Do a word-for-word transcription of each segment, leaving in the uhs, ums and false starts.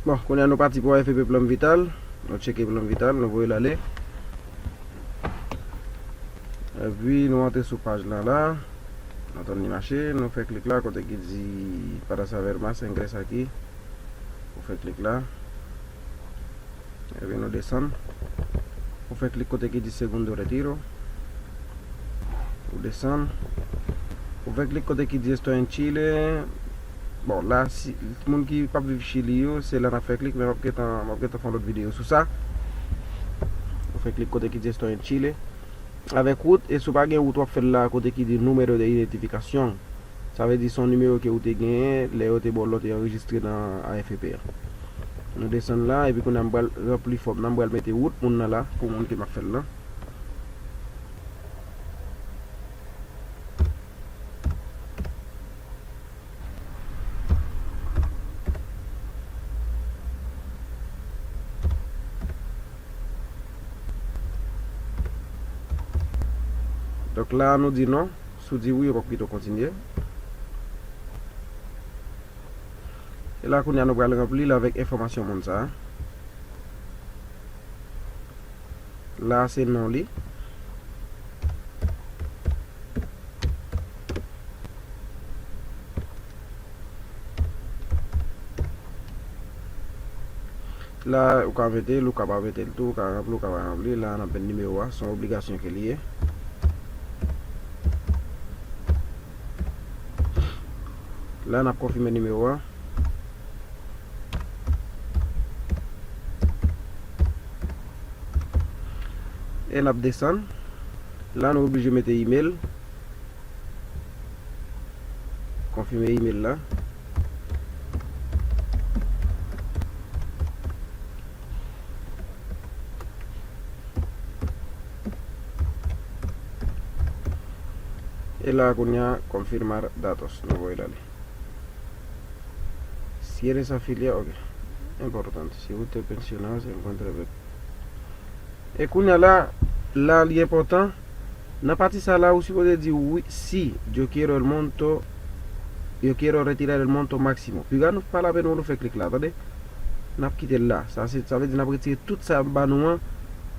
Bon, kounye a nou pati pou A F P Plan Vital. Nou tcheke Plan Vital, nou voye l ale. Epi nou antre sou paj lan la. Nou tann li mache, nou fè klik la kote ki di para saber más, ingresa aquí. Ou fè klik la. Epi nou desann. Ou fè klik kote ki di segundo retiro. Ou desann. Ou fè klik kote ki di estoy en Chile. Bon, la, si moun ki p ap viv Chili yo, se la n ap fè klik, men m ap gentan, m ap gentan fè yon lòt videyo sou sa. Ou fè klik kote ki di estoy en Chile. Avèk wout, e si w pa gen wout, w ap fè l la kote ki di número de identificación. Sa vle di se yon nimewo ke ou te genyen lè yo te ba w lè w te anrejistre nan A F P a. Nou desann la, epi kounye a m pral ranpli fòm nan, m pral mete wout moun nan la, pou moun ke m ap fè l lan. Donk la, nou di non. Si w di wi, yo p ap kite w kontinye. E la, kounye a, nou pral ranpli l avèk enfòmasyon moun sa a. La, se non li. La, ou ka mete l, ou ka pa mete l tou, ou ka ranpli, ou ka pa ranpli. La, n ap met nimewo a, se yon obligasyon ke li ye. La, n ap konfime nimewo a. E n ap desann. La, nou oblije mete imèl. Konfime imèl la. E la, kounye a, confirmar datos. Nou voye l ale. Si eres afiliado, ok. Importante. Si usted pensionado se encuentra. E kounye a la, la li enpòtan. Nan pati sa la, ou sipoze di wi, si yo quiero el monto, yo quiero retirar el monto máximo. Piga nou pa lapenn nou fè klik la, tande? N ap kite l la. Sa se, sa vle di n ap retire tout sa yo ba nou an,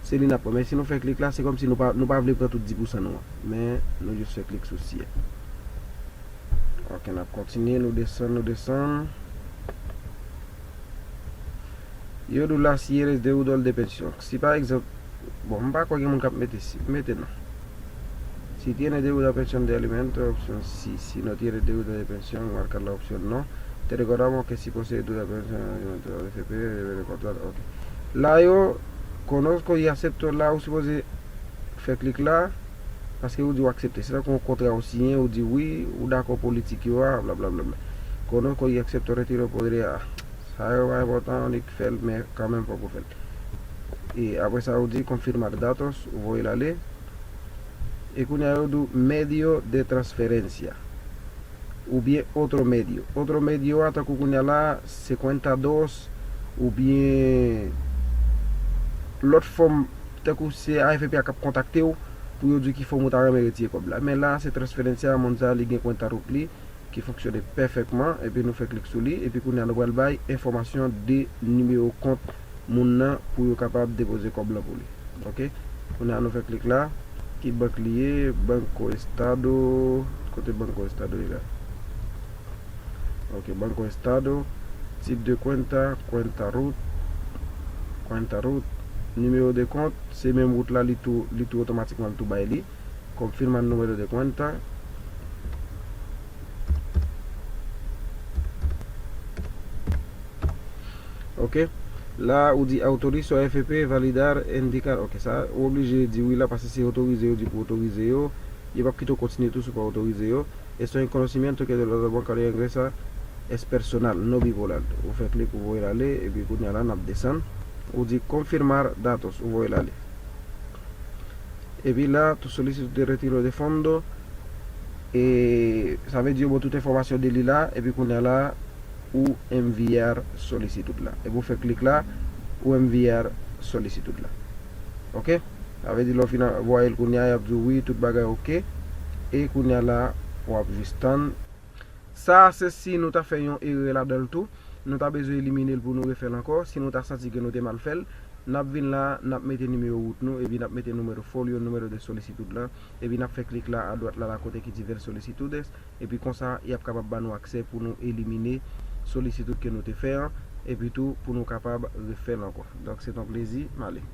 se li n ap pran. Men si nou fè klik la, se kòmsi nou pa, nou pa vle pran tout dis pousan nou an. Men nou jis fè klik sou si a. Ok, n ap kontinye, nou desann, nou desann. Yo di w la si eres deudor de pensión. Si pa egzanp, bon, m pa kwè gen moun k ap mete si, mete non. Si tiene deuda pensión de alimento, opción sí. Si no tiene deuda de pensión, marca la opción no. Te recordamos que si posee deuda pensión de alimento, A F P, debe recordar, ok. La yo, conozco y acepto la, ou sipoze fè klik la, paske ou di w aksepte. Se tankou yon kontra ou siyen, ou di wi, ou dakò politik yo a, blablabla. Conozco y acepto retiro podría, sa yo pa enpòtan, ou nik fè l, men kanmenm fòk ou fè l. E apre sa, ou di confirmar datos, ou voye l ale. E kounye a yo di w medio de transferencia. Oubyen otro medio. Otro medio a, tankou kounye a la, se cuenta dos, oubyen lòt fòm, tankou se A F P a k ap kontakte w pou yo di w ki fòm ou ta renmen retire kòb la. Men la, se transferencia, moun sa a, li gen cuenta RUT li, ki fonksyone pèfèkman, epi nou fè klik sou li, epi kounye a nou pral bay enfòmasyon de nimewo kont moun nan pou yo kapab depoze kòb lan pou li. Ok? Kounye a nou fè klik la. Ki bank li ye? Banco Estado. Kote Banco Estado ye la? Ok, Banco Estado. Tip de cuenta, cuenta RUT. Cuenta RUT. Nimewo de kont, se menm RUT la, li tou, li tou otomatikman, li tou bay li. Confirma el número de cuenta. Ok. La, ou di autorizo a F P, validar, indicar. Ok, sa, ou oblije di wi la, paske se otorize yo di pou otorize yo. Yo p ap kite w kontinye tou si w pa otorize yo. Esto es un conocimiento que de la banca de ingresa es personal, no bipolar. Ou fè klik, ou voye l ale, epi kounye a la, n ap desann. Ou di confirmar datos, ou voye l ale. Epi la, tu solicitud de retiro de fondo, e sa vle di yo ba w tout enfòmasyon de li la, epi kounye a la, ou enviar solicitud la. Epi ou fè klik la, ou enviar solicitud la. Ok? Sa vle di lè w fin anvoye l kounye a, y ap di w wi, tout bagay ok. E kounye a la, w ap jis tann. Sa a se si nou ta fè yon erè ladan l tou. nou ta bezwen elimine l pou nou refè l ankò. Si nou ta santi ke nou te mal fè l, n ap vin la, n ap mete nimewo wout nou, epi n ap mete nimewo folio, nimewo de solicitud la, epi n ap fè klik la, adwat la, la kote ki di ver solicitudes, epi konsa, y ap kapab ba nou aksè pou nou elimine solicitud ke nou te fè an, epi tou pou nou kapab refè l ankò. Donk, se t on plezi, m ale.